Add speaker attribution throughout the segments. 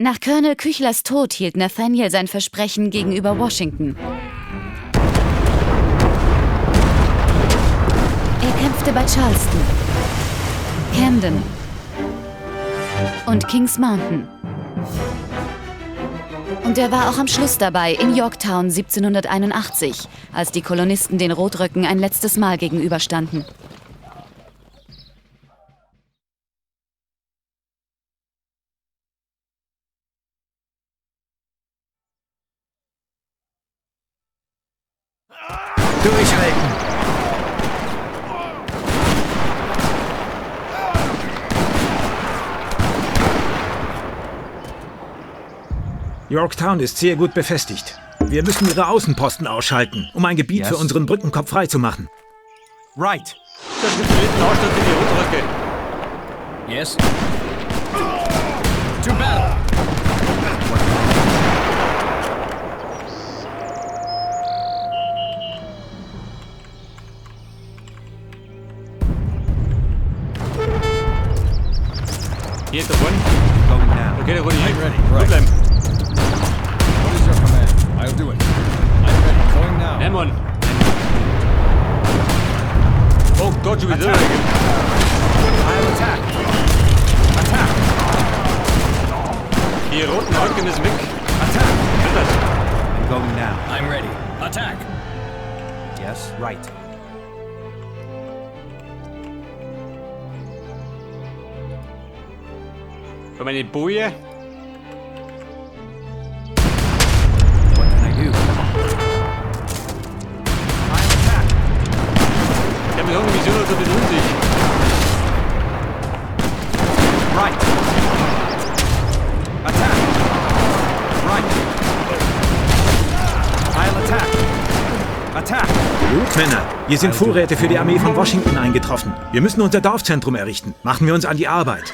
Speaker 1: Nach Colonel Küchlers Tod hielt Nathaniel sein Versprechen gegenüber Washington. Er kämpfte bei Charleston, Camden und Kings Mountain. Und er war auch am Schluss dabei in Yorktown 1781, als die Kolonisten den Rotröcken ein letztes Mal gegenüberstanden.
Speaker 2: Durchhalten!
Speaker 3: Yorktown ist sehr gut befestigt. Wir müssen ihre Außenposten ausschalten, um ein Gebiet
Speaker 2: Yes.
Speaker 3: für unseren Brückenkopf freizumachen.
Speaker 2: Right.
Speaker 4: Das ist die Ausstatt in die Rotröcke.
Speaker 5: Yes. To battle.
Speaker 4: Hier da vorne.
Speaker 2: Going now.
Speaker 4: Okay, da ruhig
Speaker 5: I'm ready.
Speaker 4: Gut
Speaker 5: Right.
Speaker 4: bleiben.
Speaker 5: What is your command? I'll do it. I'm ready. Going now.
Speaker 4: Nein, Mann. Oh Gott, schon wieder.
Speaker 2: Attack. I'll attack. Attack.
Speaker 4: Die roten Röcke müssen weg.
Speaker 2: Attack.
Speaker 4: Bitte.
Speaker 2: I'm going now.
Speaker 5: I'm ready. Attack.
Speaker 2: Yes. Right.
Speaker 4: Für meine Boje.
Speaker 2: What can I do? I'll attack.
Speaker 4: Ich habe mir sagen, die Mission ist ein bisschen unsicher.
Speaker 2: Right. Attack. Right. I'll attack. Attack.
Speaker 3: Gut, Männer. Hier sind Vorräte für die Armee von Washington eingetroffen. Wir müssen unser Dorfzentrum errichten. Machen wir uns an die Arbeit.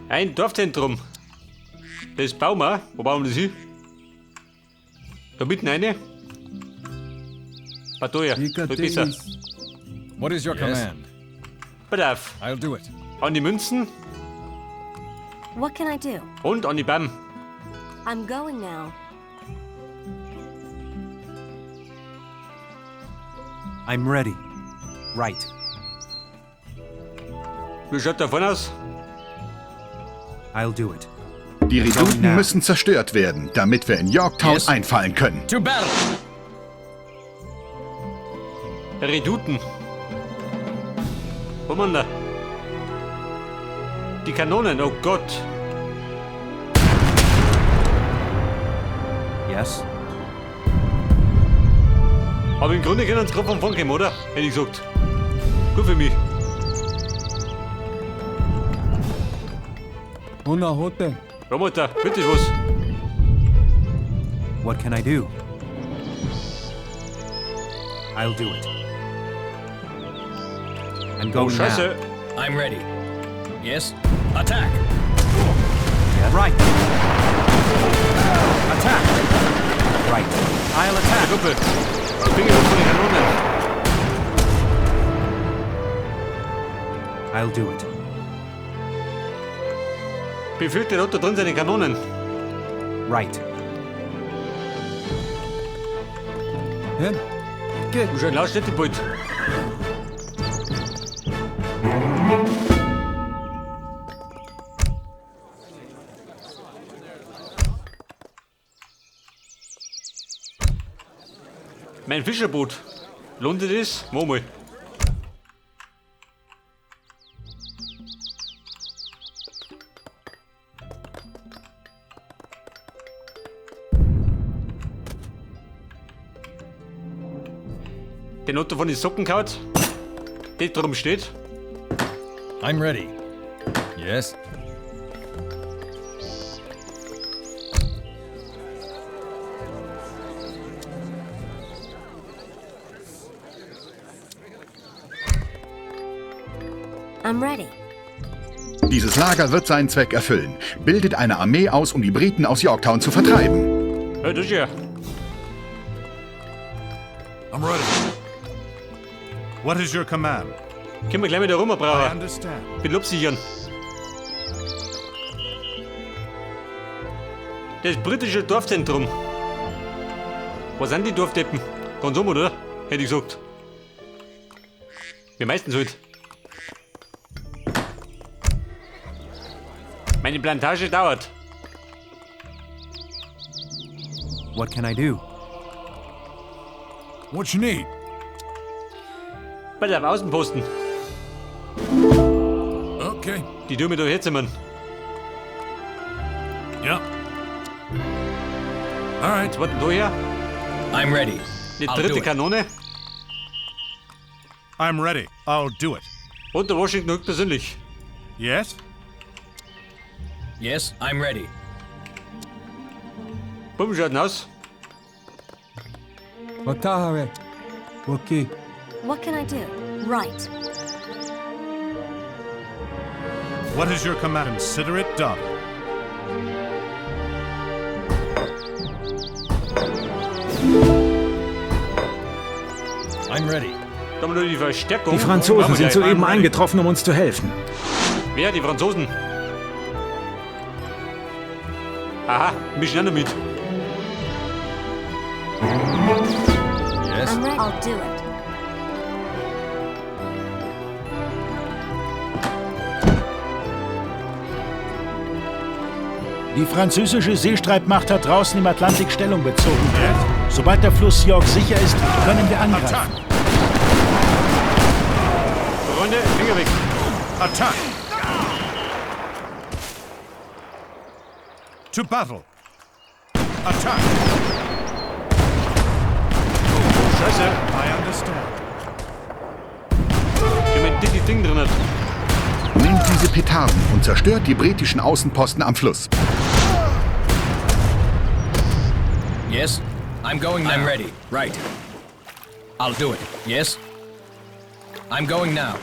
Speaker 4: Ein Dorfzentrum. Das bauen wir. Wo bauen wir das hin? Da mitten eine. Patoja, da besser.
Speaker 5: What is your command?
Speaker 4: Pass auf.
Speaker 5: I'll do it.
Speaker 4: An die Münzen
Speaker 6: What can I do?
Speaker 4: und an die Bam.
Speaker 6: I'm going now.
Speaker 2: I'm ready. Right.
Speaker 4: Wie schaut da vorne aus?
Speaker 2: I'll do it.
Speaker 7: Die Redouten
Speaker 2: now.
Speaker 7: müssen zerstört werden, damit wir in Yorktown
Speaker 5: Yes.
Speaker 7: einfallen können.
Speaker 5: To battle.
Speaker 4: Redouten. Wo man da? Die Kanonen, oh Gott.
Speaker 2: Yes.
Speaker 4: Aber im Grunde können sie gerade von vorn kommen, oder? Hätte ich gesagt. Gut für mich. Roboter, bitte was.
Speaker 2: What can I do? I'll do it. I'm
Speaker 4: Oh,
Speaker 2: going
Speaker 4: Scheiße.
Speaker 2: now.
Speaker 5: I'm ready. Yes. Attack.
Speaker 2: Yeah. Right. Attack. Right. I'll attack.
Speaker 4: Gruppe. Ich bin von den Kanonen.
Speaker 2: I'll do it.
Speaker 4: Befüllt der hat da drin seine Kanonen.
Speaker 2: Right.
Speaker 4: Du schön laut steht die Beut. Mein Fischerboot. Lohnt sich das? Mach mal. Den Otto von den Socken gehauen. Der drum steht.
Speaker 5: I'm ready. Yes.
Speaker 6: I'm ready.
Speaker 7: Dieses Lager wird seinen Zweck erfüllen. Bildet eine Armee aus, um die Briten aus Yorktown zu vertreiben.
Speaker 4: Ja, das ist ja.
Speaker 8: I'm ready. What is your command?
Speaker 4: Können wir gleich wieder rum,
Speaker 8: I
Speaker 4: brauchen.
Speaker 8: understand.
Speaker 4: Bin absichern. Das britische Dorfzentrum. Was sind die Dorfdeppen? Ganz um, oder? Hätte ich gesagt. Wir meistens halt. Meine Plantage dauert.
Speaker 2: What can I do?
Speaker 5: What you need?
Speaker 4: Pass auf, Außenposten.
Speaker 5: Okay.
Speaker 4: Die tun mir da herzimmern.
Speaker 5: Yeah. All right.
Speaker 4: Was denn da her?
Speaker 5: I'm ready.
Speaker 4: Die
Speaker 5: I'll do
Speaker 4: dritte
Speaker 5: it.
Speaker 4: Kanone.
Speaker 8: I'm ready. I'll do it.
Speaker 4: Und der Washington höchstpersönlich.
Speaker 8: Yes?
Speaker 5: Yes, I'm ready.
Speaker 4: Bumm, schaut denn aus?
Speaker 9: Watahare. Waki.
Speaker 6: What can I do? Right.
Speaker 8: What is your command? Consider it done.
Speaker 5: I'm ready.
Speaker 4: Da haben wir nur die Verstärkung.
Speaker 3: Die Franzosen
Speaker 4: Machen wir
Speaker 3: sind
Speaker 4: gleich.
Speaker 3: soeben eingetroffen, um uns zu helfen.
Speaker 4: Wer? Die Franzosen? Aha, mischen auch noch mit.
Speaker 5: Yes.
Speaker 6: I'm ready. I'll do it.
Speaker 10: Die französische Seestreitmacht hat draußen im Atlantik Stellung bezogen. Sobald der Fluss York sicher ist, können wir angreifen.
Speaker 8: Attack!
Speaker 4: Freunde, Finger weg.
Speaker 8: Attack! To battle! Attack!
Speaker 4: Scheiße.
Speaker 8: I understand.
Speaker 4: Ich hab ein dickes Ding drin.
Speaker 7: Nehmt diese Petarden und zerstört die britischen Außenposten am Fluss.
Speaker 5: Yes. I'm going now. I'm ready. Right. I'll do it. Yes. I'm going now.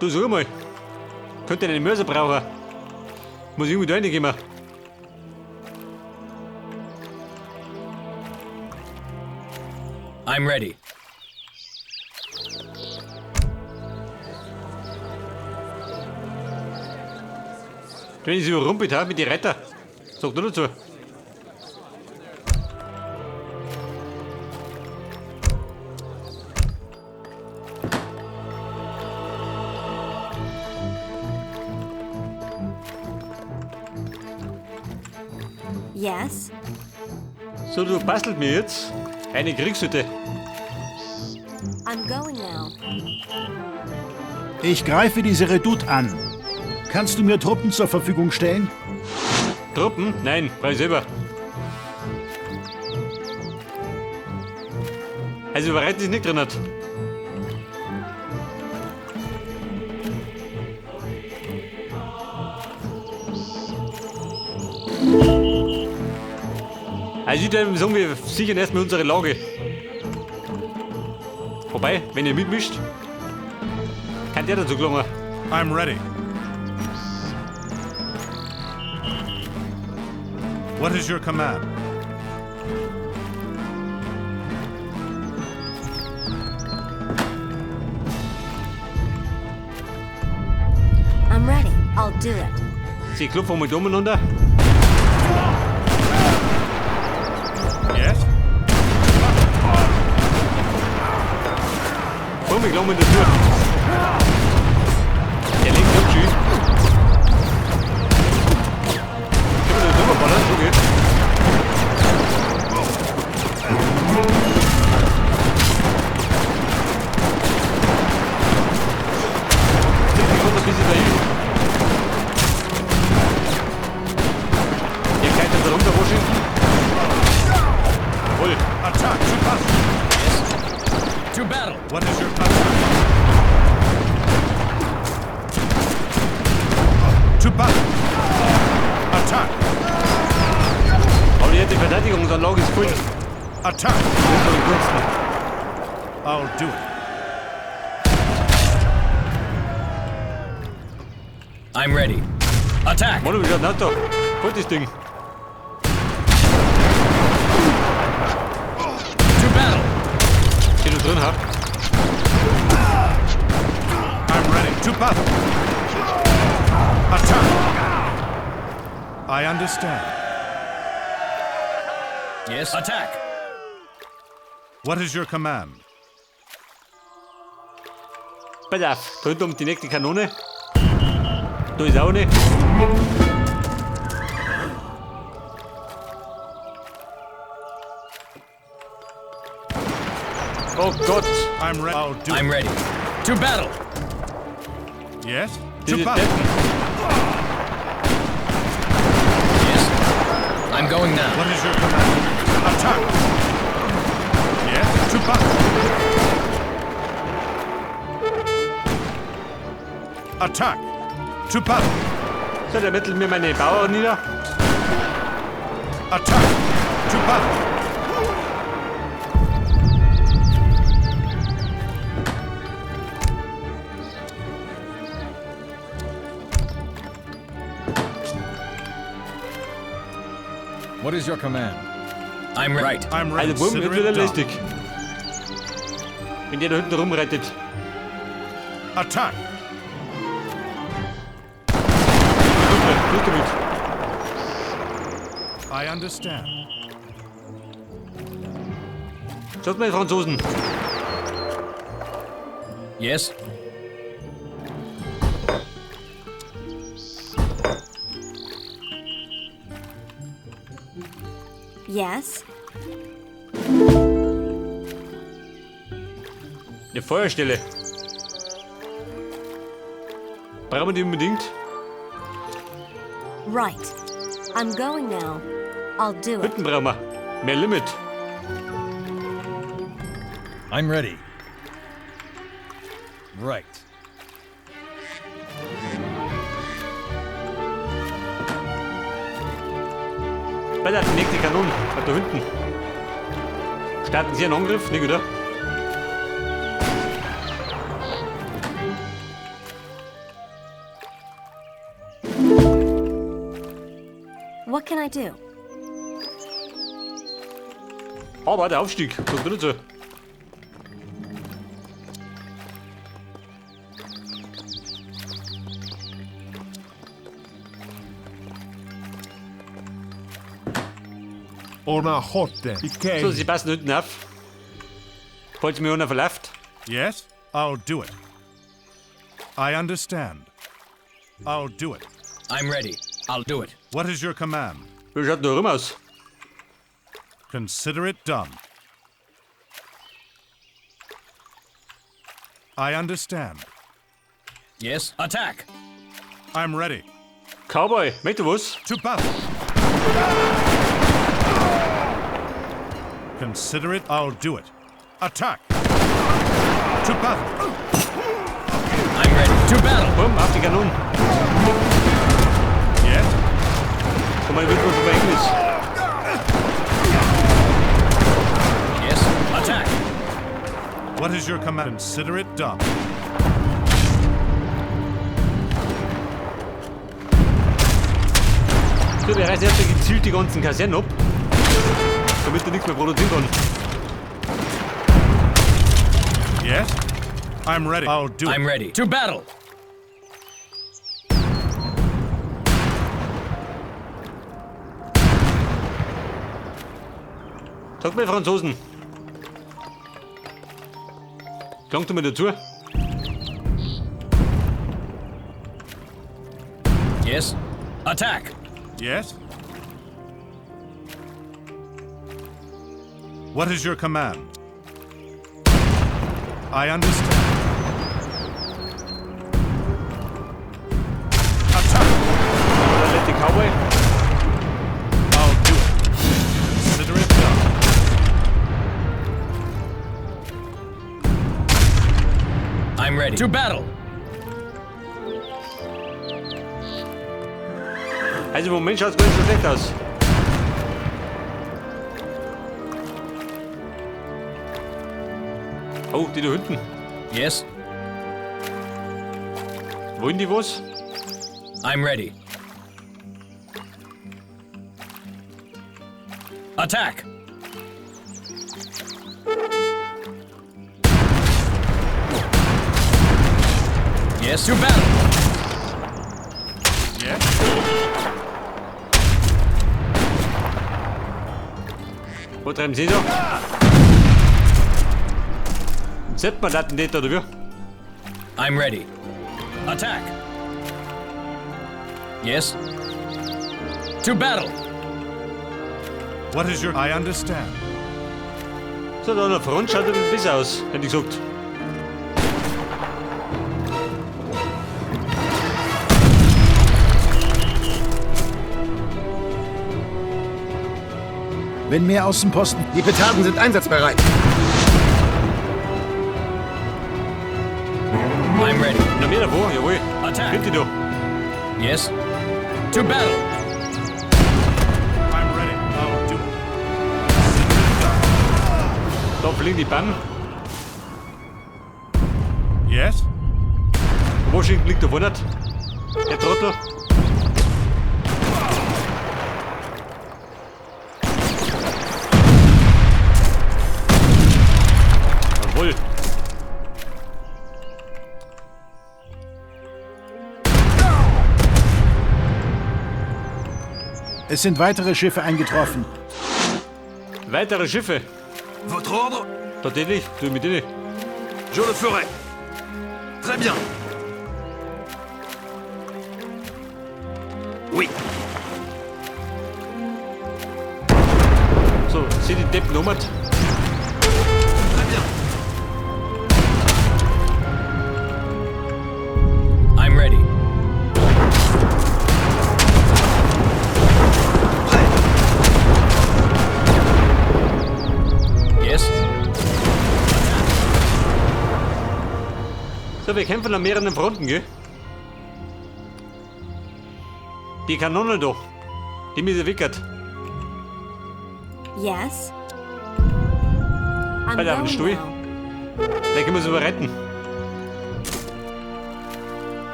Speaker 4: Du, sag mal. Könnte einen Mörser brauchen. Muss ich irgendwie da reingehen.
Speaker 5: I'm ready.
Speaker 4: Wenn ich sie überrumpelt habe mit den Reiter. Sag du dazu.
Speaker 6: Yes.
Speaker 4: So, du bastelt mir jetzt eine Kriegshütte.
Speaker 6: I'm going now.
Speaker 10: Ich greife diese Redoute an. Kannst du mir Truppen zur Verfügung stellen?
Speaker 4: Truppen? Nein, brauch ich selber. Also überreiten ist nicht drin hat. Also ich würde sagen, wir sichern erstmal unsere Lage. Wobei, wenn ihr mitmischt, kann der dazu gelangen.
Speaker 8: I'm ready. What is your command?
Speaker 6: I'm ready. I'll do it.
Speaker 4: Sie klopfen mal umeinander.
Speaker 8: Yes?
Speaker 4: Komm, ich glaube in der Tür. Der legt ganz schön. Können wir da drüber ballern? Okay. Ich komme ein bisschen dahin. Der gleich da runter, Washington. Jawohl.
Speaker 8: Attack to battle!
Speaker 5: To battle.
Speaker 8: What is your attack? To battle! Attack!
Speaker 4: Aber die Verteidigungsanlage ist voll.
Speaker 8: Attack!
Speaker 4: Unsere Gunsten.
Speaker 8: I'll do it.
Speaker 5: I'm ready. Attack.
Speaker 4: Mann, wie schaut denn das da? Voll das Ding. da drin habe.
Speaker 8: I'm ready. To battle. Attack. I understand.
Speaker 5: Yes. Attack.
Speaker 8: What is your command?
Speaker 4: Pass auf, da hinten um die nächste Kanone. Da ist auch eine. Oh Gott!
Speaker 8: I'm ready. I'll do
Speaker 5: I'm
Speaker 8: it.
Speaker 5: ready. To battle.
Speaker 8: Yes? To
Speaker 4: Diese
Speaker 8: battle.
Speaker 4: Deppen.
Speaker 5: Yes. I'm going now.
Speaker 8: What is your command? Attack! Yes? To battle. Attack! To battle.
Speaker 4: So, der mittelt mir meine Bauern nieder.
Speaker 8: Attack! To battle.
Speaker 2: What is your command?
Speaker 5: I'm right.
Speaker 8: I'm ready.
Speaker 4: Also, Bumm,
Speaker 8: Consider
Speaker 4: wird wieder
Speaker 8: it done.
Speaker 4: lästig. Wenn der da hinten rumreitet.
Speaker 8: Attack!
Speaker 4: Gut damit.
Speaker 8: I understand.
Speaker 4: Schaut mal, die Franzosen.
Speaker 5: Yes.
Speaker 6: Yes.
Speaker 4: Eine Feuerstelle. Brauchen wir die unbedingt?
Speaker 6: Right. I'm going now. I'll do it.
Speaker 4: Hütten brauchen wir. Mehr Limit.
Speaker 2: I'm ready. Right.
Speaker 4: Bei der nächste Kanone. Da hinten. Starten Sie einen Angriff? Nicht, oder?
Speaker 6: What can I do?
Speaker 4: Aber der Aufstieg. Was bin ich so? So, Sie passen hinten auf. Falls mir einer verläuft.
Speaker 8: Yes? I'll do it. I understand. I'll do it.
Speaker 5: I'm ready. I'll do it.
Speaker 8: What is your command?
Speaker 4: Wie schaut denn da rum aus?
Speaker 8: Consider it done. I understand.
Speaker 5: Yes. Attack.
Speaker 8: I'm ready.
Speaker 4: Cowboy, möchtest du was?
Speaker 8: To battle. Consider it. I'll do it. Attack. To battle.
Speaker 5: I'm ready. To battle.
Speaker 4: Bumm, auf die Kanonen.
Speaker 8: Yes?
Speaker 4: Komm mal, wird wohl Verhängnis.
Speaker 5: Yes. Attack.
Speaker 8: What is your command? Consider it done.
Speaker 4: So, der reißt erst gezielt die ganzen Kasernen ab, damit er nichts mehr produzieren kann.
Speaker 8: Yes? I'm ready. I'll do
Speaker 5: I'm
Speaker 8: it.
Speaker 5: ready. To battle.
Speaker 4: Sag mal, Franzosen. Klangt du mir dazu?
Speaker 5: Yes. Attack.
Speaker 8: Yes? What is your command? I understand. Attack!
Speaker 4: Der letzte Cowboy.
Speaker 8: I'll do it. Consider it done.
Speaker 5: I'm ready. To battle.
Speaker 4: Also im Moment schaut es gar nicht so schlecht aus. Oh, die da hinten.
Speaker 5: Yes.
Speaker 4: Wollen die was?
Speaker 5: I'm ready. Attack. Yes, to battle.
Speaker 8: Yes?
Speaker 4: Wo treiben Sie da? Selbstmordattentäter, oder wie?
Speaker 5: I'm ready. Attack. Yes. To battle.
Speaker 8: What is your... I understand.
Speaker 4: So, da an der Front schaut ein bisschen besser aus, hätte ich gesagt.
Speaker 10: Wenn mehr Außenposten...
Speaker 11: Die Petarden sind einsatzbereit.
Speaker 5: I'm ready.
Speaker 4: Noch mehr davor, jawohl.
Speaker 5: Attack.
Speaker 4: Bitte du.
Speaker 5: Yes. To battle.
Speaker 8: I'm ready. I'll do it.
Speaker 4: Da fliegen die Bam.
Speaker 8: Yes?
Speaker 4: Washington liegt da vorne. Der Trottel. Jawohl.
Speaker 10: Es sind weitere Schiffe eingetroffen.
Speaker 4: Weitere Schiffe.
Speaker 12: Votre ordre?
Speaker 4: Tatsächlich, du mit denen.
Speaker 12: Je le ferai. Très bien. Oui.
Speaker 4: So, sind die Deppen um?
Speaker 12: Très bien.
Speaker 5: I'm ready.
Speaker 12: Prêt.
Speaker 5: Yes.
Speaker 4: So, wir kämpfen an mehreren Fronten, gell? Die Kanone da. Die müssen wickert.
Speaker 6: Yes. I'm
Speaker 4: Bei der
Speaker 6: going
Speaker 4: Stuhl.
Speaker 6: now.
Speaker 4: Da können wir sie überretten.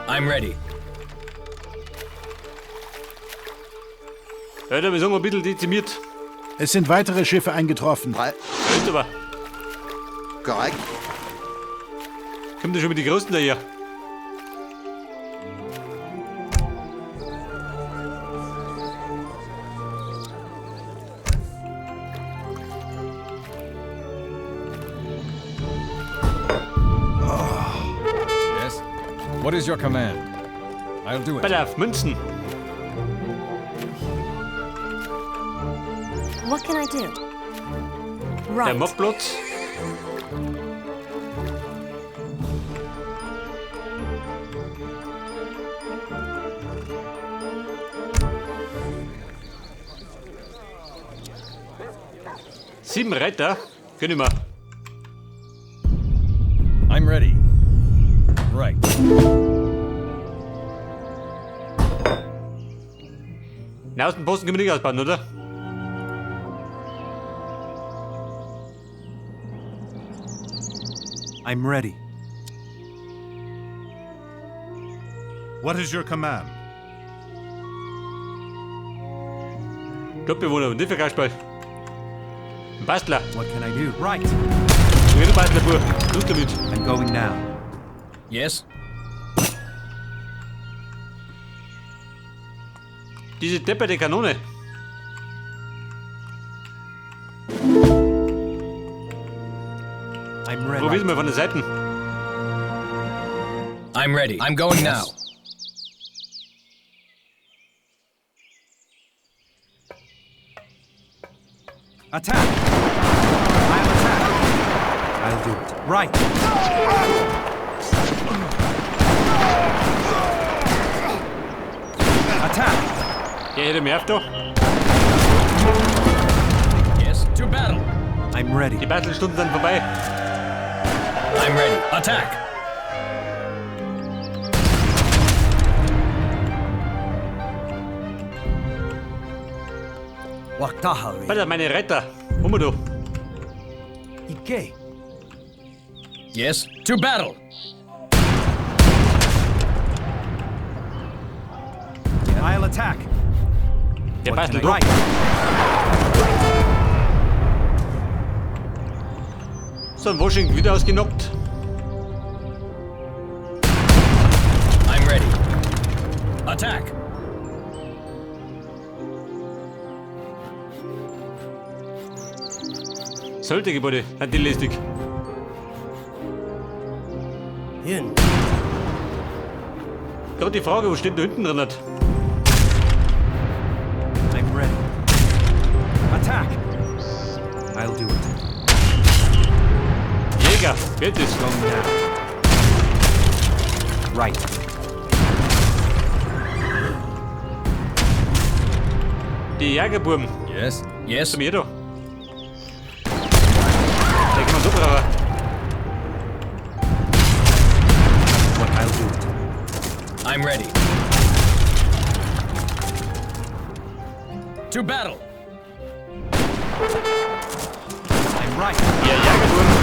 Speaker 5: I'm ready.
Speaker 4: Alter, wir sind ein bisschen dezimiert.
Speaker 10: Es sind weitere Schiffe eingetroffen.
Speaker 11: Prêt.
Speaker 4: Alter, aber.
Speaker 11: Korrekt.
Speaker 4: Kommt da schon mit den Großen daher?
Speaker 2: Yes? What is your command? I'll do it.
Speaker 4: Pass auf, Münzen.
Speaker 6: What can I do?
Speaker 4: Der
Speaker 6: Right.
Speaker 4: Mobplatz. Sieben Reiter. Können wir.
Speaker 2: I'm ready. Right.
Speaker 4: Den Außenposten können wir nicht ausbauen, oder?
Speaker 9: I'm ready.
Speaker 8: What is your command?
Speaker 4: Stadtbewohner und nicht für Kasperl. Ein Bastler.
Speaker 9: What can I do? Right.
Speaker 4: Du bist ein Bastler, Bub. Los damit.
Speaker 9: I'm going now.
Speaker 5: Yes.
Speaker 4: Diese depperte Kanone.
Speaker 9: I'm ready.
Speaker 4: Probier's mal von der Seite.
Speaker 5: I'm ready. I'm going now.
Speaker 9: Attack! I'll attack. I'll do it. Right. Attack!
Speaker 4: Ja, hätte mehr da.
Speaker 5: Yes. To battle.
Speaker 9: I'm ready.
Speaker 4: Die Battlstunden sind vorbei.
Speaker 5: I'm ready. Attack.
Speaker 9: Waktahari.
Speaker 4: Alter, meine Retter. Um du.
Speaker 9: Ike.
Speaker 5: Yes. To battle.
Speaker 9: I'll attack.
Speaker 4: Der
Speaker 9: What
Speaker 4: Bastel
Speaker 9: can I-
Speaker 4: da.
Speaker 9: Right.
Speaker 4: So, in Washington wieder ausgenockt.
Speaker 5: Attack.
Speaker 4: Söldnergebäude, sind die lästig.
Speaker 13: Hin.
Speaker 4: Gerade die Frage, wo steht da hinten drin? Hat?
Speaker 9: I'm ready. Attack! I'll do it.
Speaker 4: Jäger, wer ist das?
Speaker 9: Going now. Right.
Speaker 4: Die Jägerbuben.
Speaker 2: Yes.
Speaker 5: Yes.
Speaker 4: Zu mir da. Da kann man so brauchen.
Speaker 9: What? I'll do it.
Speaker 5: I'm ready. To battle.
Speaker 9: I'm right.
Speaker 4: Ja, Jägerbuben.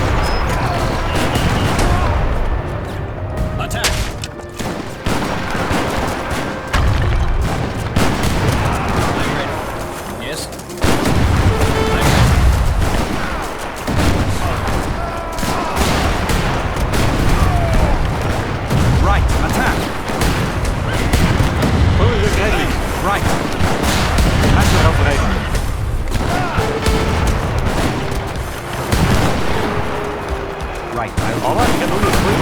Speaker 5: Attack. I'm ready. Yes. I'm ready.
Speaker 9: Right. Attack!
Speaker 4: Oh, greitlich.
Speaker 9: Right.
Speaker 4: Kannst du raufreiten.
Speaker 9: Right. I'll do
Speaker 4: Aber
Speaker 9: it.
Speaker 4: die Kanone ist voll.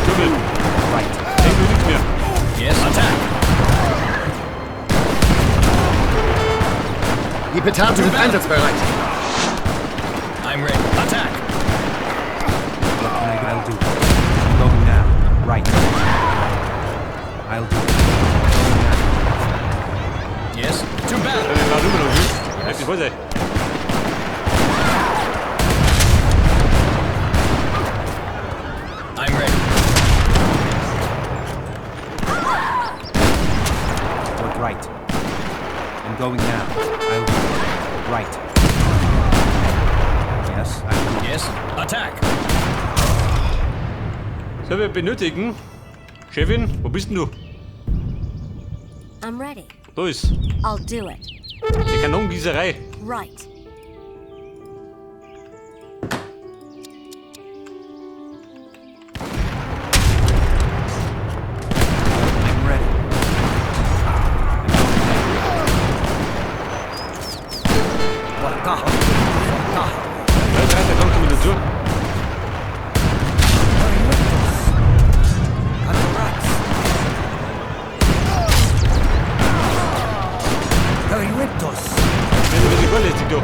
Speaker 4: Tunnel.
Speaker 9: Right.
Speaker 4: Denk du nichts mehr.
Speaker 5: Yes. Attack.
Speaker 11: Die Petarden sind einsatzbereit.
Speaker 5: I'm ready. Attack.
Speaker 9: What can I do? I'll do it. I'm going now. Right. I'll do it. Going now.
Speaker 5: Yes. To battle.
Speaker 4: Ja, wir brauchen immer noch, hm? Bleib die voll sein.
Speaker 5: I'm ready.
Speaker 9: What? Right. I'm going now. I'll do it. Right. Yes, I'll do it.
Speaker 5: Yes. Attack.
Speaker 4: So, wir benötigen. Chefin, wo bist denn du?
Speaker 6: I'm ready.
Speaker 4: Da ist
Speaker 6: I'll do it.
Speaker 4: die Kanonengießerei.
Speaker 6: Right.
Speaker 9: I'm ready. I'm going now.
Speaker 4: Ja, drei, der kommt wieder zu. Wenn du bisschen vorlästig, du.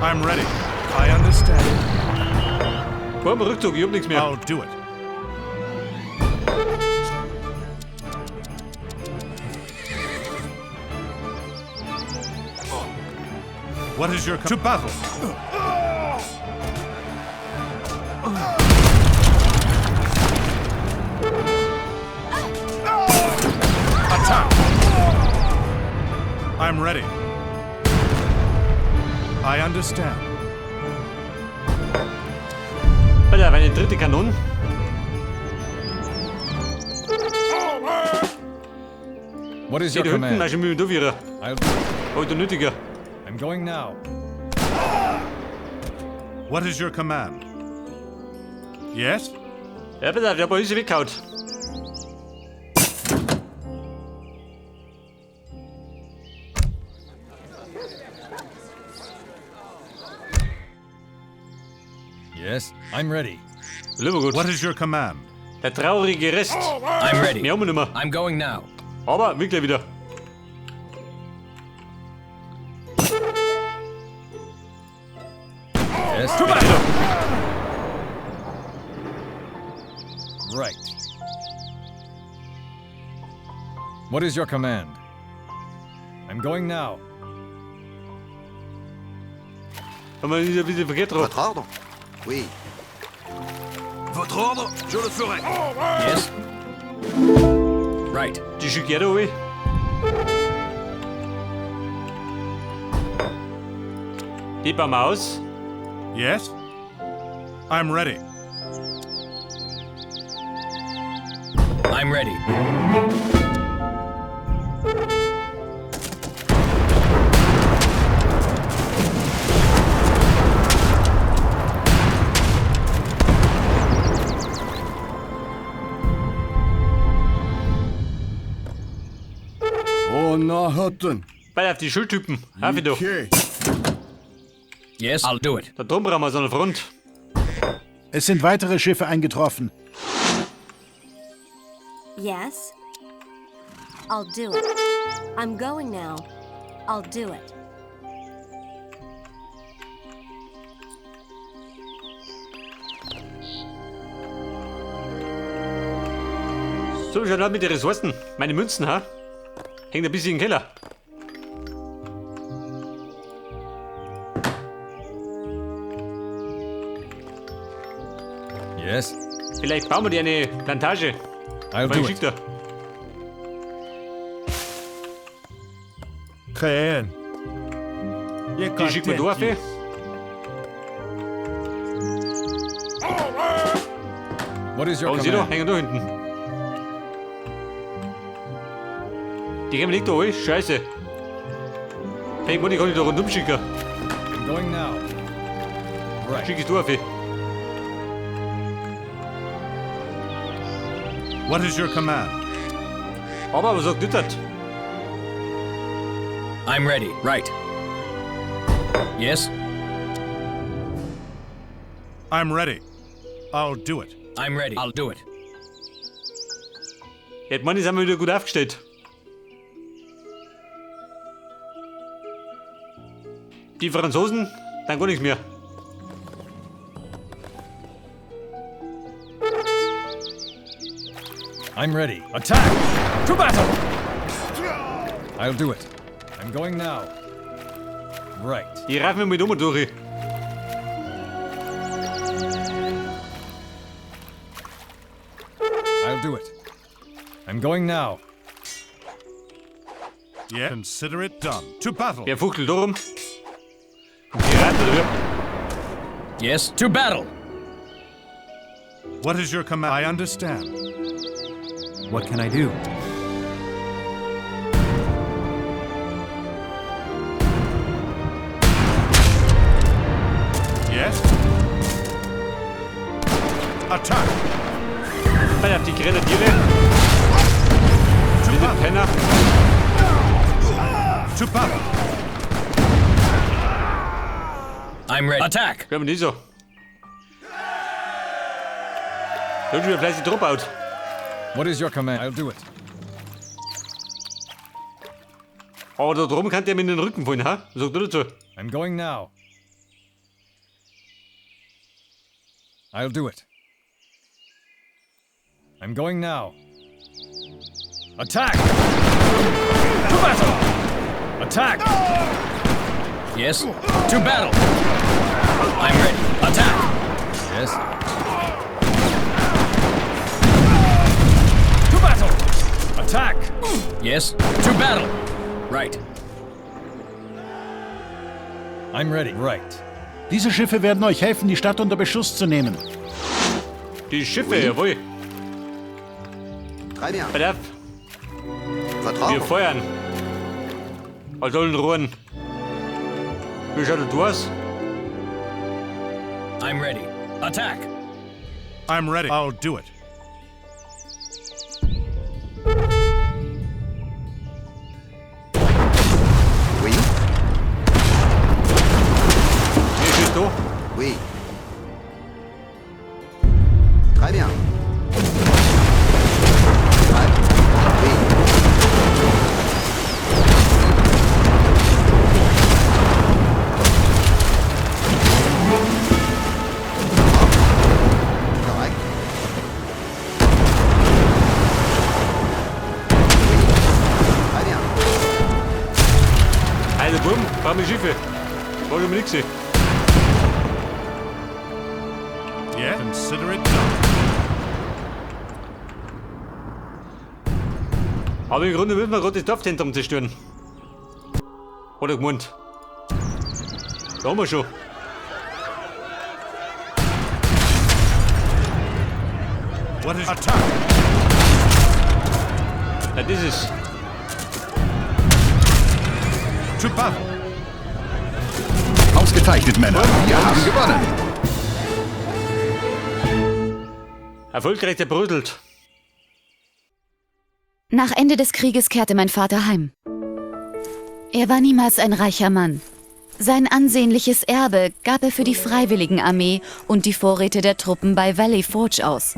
Speaker 8: I'm ready. I understand.
Speaker 4: Komm, Rückzug, ich hab nichts mehr.
Speaker 8: I'll do it. What is your to battle? Attack! I'm ready. I understand.
Speaker 4: Pass auf, eine dritte Kanone.
Speaker 2: What is
Speaker 4: Die
Speaker 2: your
Speaker 4: da hinten,
Speaker 2: command?
Speaker 4: da schon mit dem wieder.
Speaker 2: I'll do it.
Speaker 4: Oh, der nötiger.
Speaker 2: I'm going now.
Speaker 8: What is your command? Yes?
Speaker 4: Ja, pass auf, der hat bei uns weggehauen.
Speaker 2: Yes, I'm ready.
Speaker 4: Lieber gut.
Speaker 8: What is your command?
Speaker 4: Der traurige Rest.
Speaker 5: I'm ready.
Speaker 4: Mehr haben wir nicht mehr.
Speaker 5: I'm going now.
Speaker 4: Aber wirklich wieder.
Speaker 2: Yes.
Speaker 4: Wieder.
Speaker 2: Right. What is your command? I'm going now.
Speaker 4: Haben wir ein bisschen verkehrt drauf.
Speaker 11: Votre ordre? Oui.
Speaker 12: Votre ordre, je le ferai.
Speaker 5: Yes. Right.
Speaker 4: Die Schicke da, Die bauen wir aus.
Speaker 8: Yes? I'm ready.
Speaker 5: I'm ready.
Speaker 4: Bei auf die Schildtypen. Auf doch.
Speaker 5: Yes, I'll do it.
Speaker 4: Da drum brauchen wir so eine Front.
Speaker 10: Es sind weitere Schiffe eingetroffen.
Speaker 6: Yes. I'll do it. I'm going now. I'll do it.
Speaker 4: So, schon mit den Ressourcen. Meine Münzen, ha? Hängt ein bisschen im Keller.
Speaker 2: Yes.
Speaker 4: Vielleicht bauen wir dir eine Plantage.
Speaker 2: I'll
Speaker 4: Weil
Speaker 2: do
Speaker 4: ich
Speaker 2: it.
Speaker 4: schick da.
Speaker 8: Cayenne.
Speaker 4: Die schickt mir Dorf.
Speaker 2: What is your
Speaker 4: Oh, sieh doch,
Speaker 2: command?
Speaker 4: hängen da hinten. Die gehen mir nicht da rein. Scheiße. Hey, Mann, ich kann ich da rundum schicken.
Speaker 2: I'm going now. Right.
Speaker 4: Schick ich Dorf.
Speaker 8: What is your command?
Speaker 4: Aber was sagt das?
Speaker 5: I'm ready. Right. Yes,
Speaker 8: I'm ready. I'll do it.
Speaker 5: I'm ready. I'll do it.
Speaker 4: Jetzt, Mann, die sind wir wieder gut aufgestellt. Die Franzosen, dann gar nichts mehr.
Speaker 2: I'm ready. Attack! To battle! I'll do it. I'm going now. Right.
Speaker 4: Die reifen wir mit um und durch.
Speaker 2: I'll do it. I'm going now.
Speaker 8: Yeah. Consider it done. To battle.
Speaker 4: Wer fuchtelt da rum? Piraten, oder wie?
Speaker 5: Yes, to battle.
Speaker 8: What is your command? I understand.
Speaker 9: What can I do?
Speaker 8: Yes? Attack!
Speaker 4: Bei auf die Grenadiere. Diese Penner.
Speaker 8: To battle!
Speaker 5: I'm ready. Attack.
Speaker 4: Wir haben die so. Da schon wieder fleißig Dropout.
Speaker 2: What is your command? I'll do it.
Speaker 4: Aber da drum kann der mir in den Rücken fallen, ha? Was sagt du dazu?
Speaker 2: I'm going now. I'll do it. I'm going now. Attack! To battle! Attack!
Speaker 5: Yes, to battle. I'm ready. Attack.
Speaker 2: Yes. To battle! Attack!
Speaker 5: Yes, to battle. Right.
Speaker 2: I'm ready. Right.
Speaker 10: Diese Schiffe werden euch helfen, die Stadt unter Beschuss zu nehmen.
Speaker 4: Die Schiffe, jawohl.
Speaker 11: Très bien.
Speaker 4: Pass auf,
Speaker 11: Votre
Speaker 4: wir
Speaker 11: ordre.
Speaker 4: feuern. Aus allen Rohren. Wie schaut das aus?
Speaker 5: I'm ready. Attack.
Speaker 8: I'm ready. I'll do it.
Speaker 11: Oui.
Speaker 4: Wer schießt da?
Speaker 11: Oui. Très bien. Prêt. Oui. Correct. Oui. Très bien.
Speaker 4: Also, Buben, brauchen wir Schiffe. War schon mal nix.
Speaker 8: Yeah? Consider it done.
Speaker 4: Aber im Grunde müssen wir gerade das Dorfzentrum zerstören. Hat er gemeint. Da haben wir schon.
Speaker 8: What is attack?
Speaker 4: Na, das ist.
Speaker 8: To battle!
Speaker 7: Ausgezeichnet, Männer. Wir haben gewonnen.
Speaker 4: Erfolgreich zerbröselt.
Speaker 1: Nach Ende des Krieges kehrte mein Vater heim. Er war niemals ein reicher Mann. Sein ansehnliches Erbe gab er für die Freiwilligenarmee und die Vorräte der Truppen bei Valley Forge aus.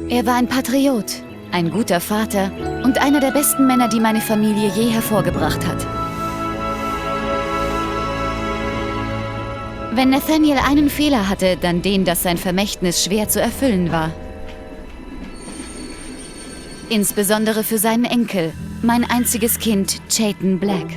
Speaker 1: Er war ein Patriot, ein guter Vater und einer der besten Männer, die meine Familie je hervorgebracht hat. Wenn Nathaniel einen Fehler hatte, dann den, dass sein Vermächtnis schwer zu erfüllen war. Insbesondere für seinen Enkel, mein einziges Kind, Chayton Black.